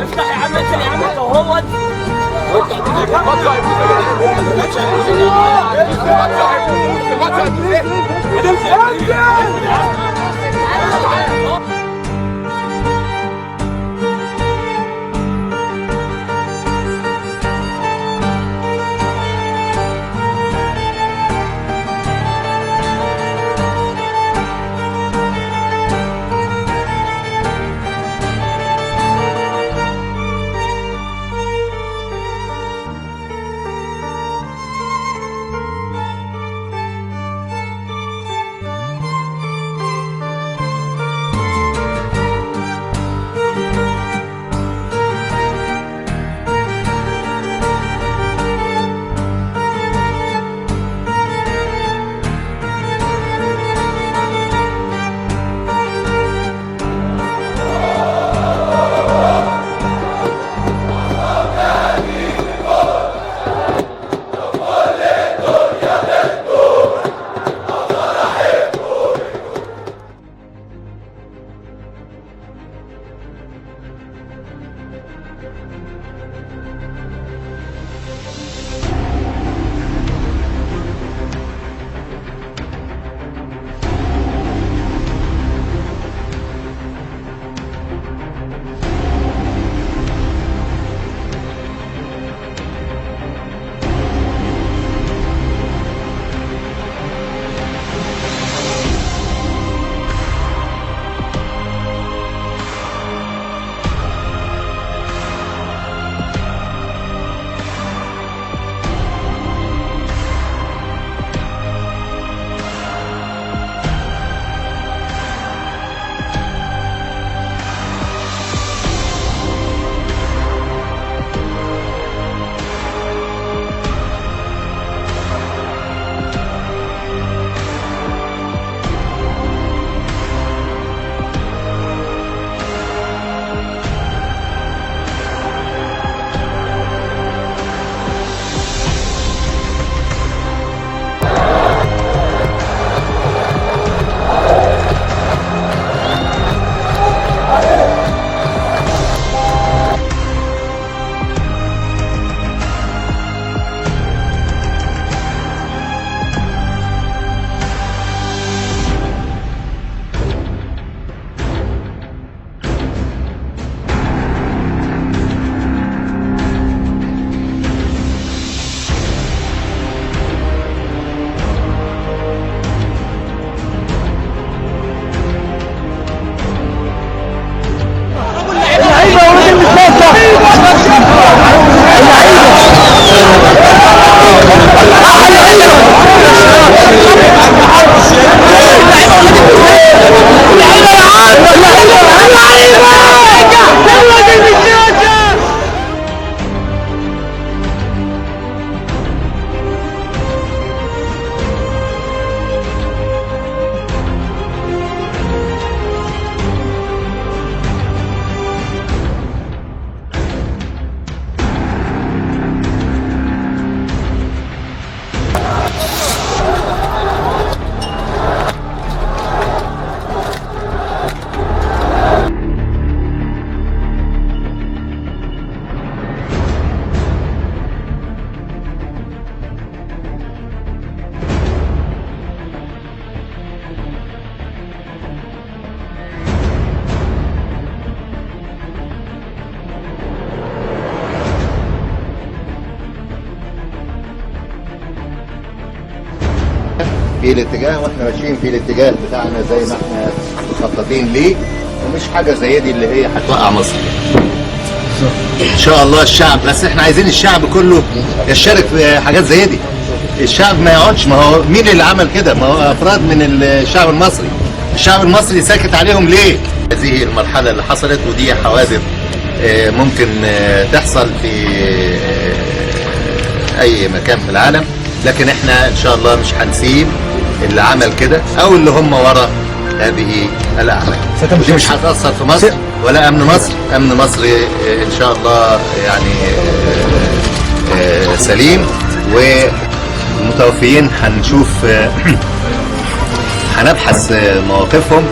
افتح يا عم، انزل يا عم انت وهو. في الاتجاه، واحنا ماشيين في الاتجاه بتاعنا زي ما احنا مخططين ليه، ومش حاجة زي دي اللي هي هتوقع مصر ان شاء الله. الشعب، بس احنا عايزين الشعب كله يشارك في حاجات زي دي. الشعب ما يقعدش. ما هو مين اللي عمل كده؟ ما هو افراد من الشعب المصري. الشعب المصري ساكت عليهم ليه؟ هذه المرحلة اللي حصلت، ودي حوادث ممكن تحصل في اي مكان في العالم، لكن احنا ان شاء الله مش هنسيب اللي عمل كده او اللي هم ورا هذه الاعمال. دي مش هتاثر في مصر ولا امن مصر. امن مصر ان شاء الله يعني سليم. والمتوفيين هنشوف، هنبحث مواقفهم،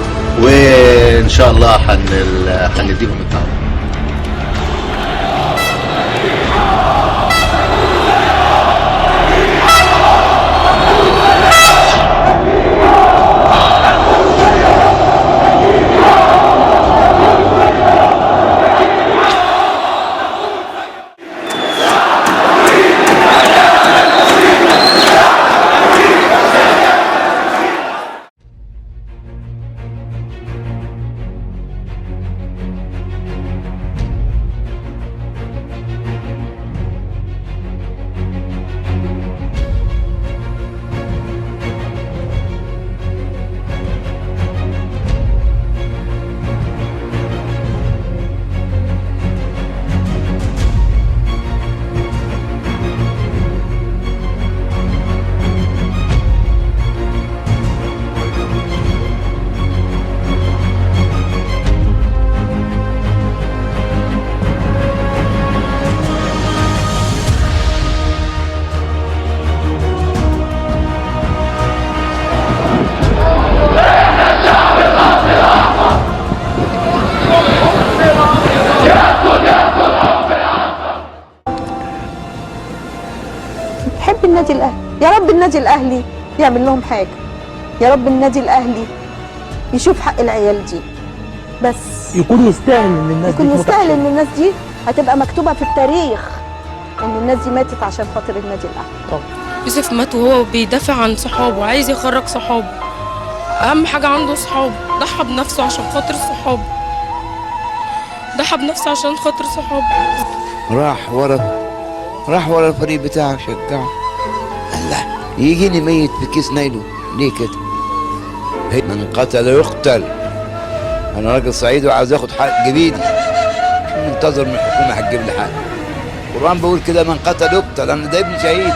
وان شاء الله هنديهم التعويض. بحب النادي الاهلي. يا رب النادي الاهلي يعمل لهم حاجة، يا رب النادي الاهلي يشوف حق العيال دي، بس يكون يستاهل ان الناس دي يكون تموت يستاهل عشان. ان الناس دي هتبقى مكتوبة في التاريخ ان الناس دي ماتت عشان خاطر النادي الاهلي. يوسف مات وهو بيدافع عن صحابه، عايز يخرج صحابه، اهم حاجة عنده صحابه، ضحى بنفسه عشان خاطر صحابه، ضحى بنفسه عشان خاطر صحابه. راح ورا الفريق بتاعه شجعه. الله يجيني ميت في كيس نايلون ليه كده؟ من قتل يقتل. انا راجل صعيدي وعاوز اخد حق بايدي، مش منتظر من الحكومة هتجيب لي حق. القران بيقول كده، من قتل يقتل. انا ده ابني شهيد،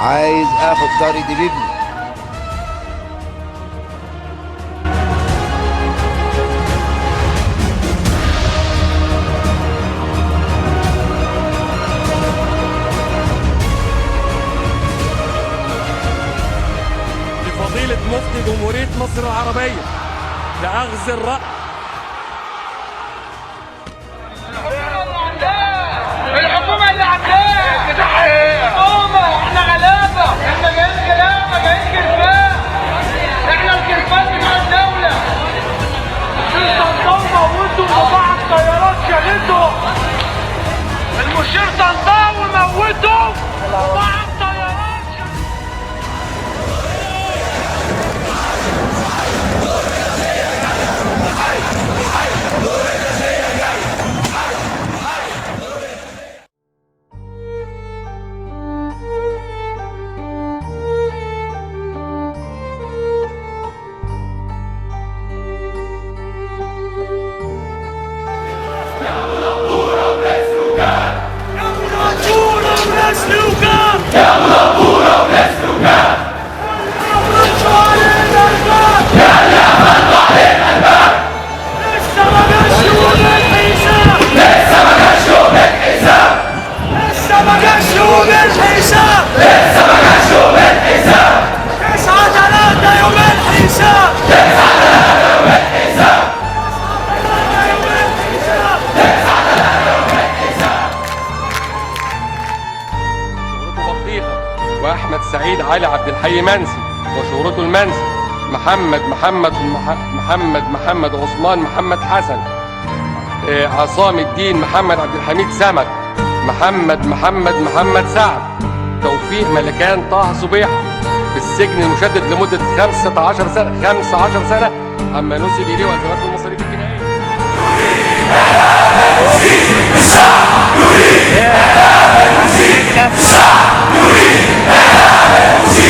عايز اخد طاري دي بابني. لفضيلة مفتي جمهورية مصر العربية لأخذ الرأي. الحكومة اللي عندنا الحكومة، احنا غلابة، احنا جايين غلابة، جايين كرفان، احنا الكرفان بتاع الدولة. المشير طنطاوي موته وبعت طيارات شالته، المشير طنطاوي موته وبعت طيارات شالته. شهرته بطيخة، وأحمد سعيد علي عبد الحي منسي وشهرته المنسي، محمد محمد محمد محمد عثمان محمد حسن، عصام الدين محمد عبد الحميد سمك، محمد محمد محمد سعد، توفيق ملكان طه صبيحة بالسجن المشدد لمدة 15 سنة، 15 سنة عما نسب إليه وأزمته المصاريف الجنائية.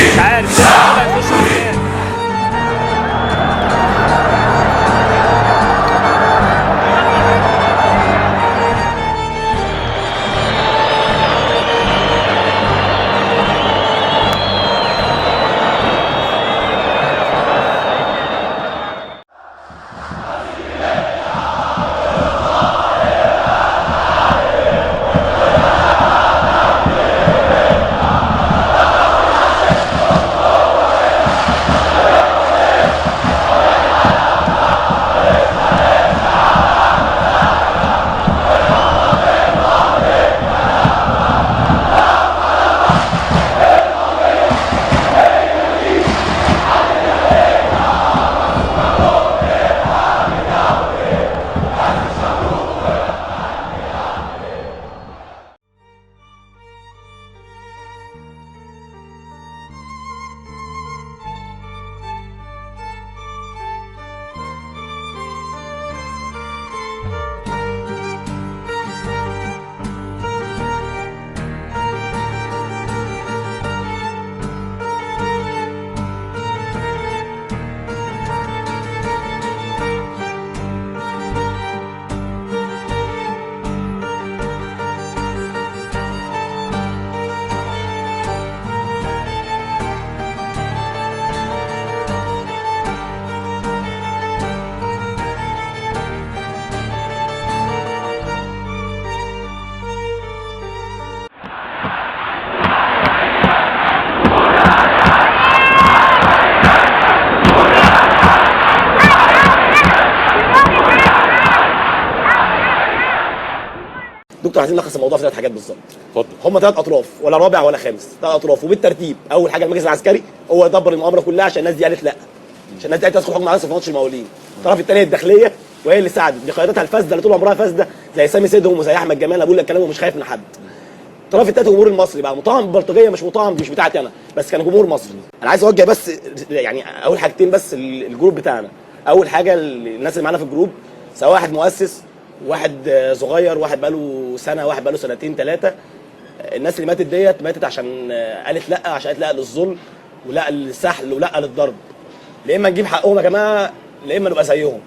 مش عارف هيخش ازاي. دكتور عايزين نلخص الموضوع في ثلاث حاجات بالظبط. اتفضل. هم ثلاث اطراف، ولا رابع ولا خامس، ثلاث اطراف وبالترتيب. اول حاجة المجلس العسكري هو دبر المؤامرة كلها عشان الناس دي قالت لا، عشان الناس دي قالت تدخل حكم على في ماتش المقاولين. الطرف الثاني الداخلية، وهي اللي ساعدت بقيادتها الفاسدة اللي طول عمرها فاسدة زي سامي سيدهم وزي احمد جمال، انا بقول لك كلامه مش خايف من حد. الطرف الثالث الجمهور المصري بقى، مطعم بلطجيه مش مطعم، مش بتاعتي انا، بس كان جمهور مصري. انا عايز اوجه بس يعني اول حاجتين بس ال group بتاعنا. اول حاجة الناس اللي معانا في ال group، سواء واحد مؤسس، واحد صغير، واحد بقاله سنة، واحد بقاله سنتين ثلاثة. الناس اللي ماتت ديت ماتت عشان قالت لا، عشان قالت لا للظلم ولا للسحل ولا للضرب. لا اما نجيب حقهم يا جماعة، لا اما نبقى زيهم.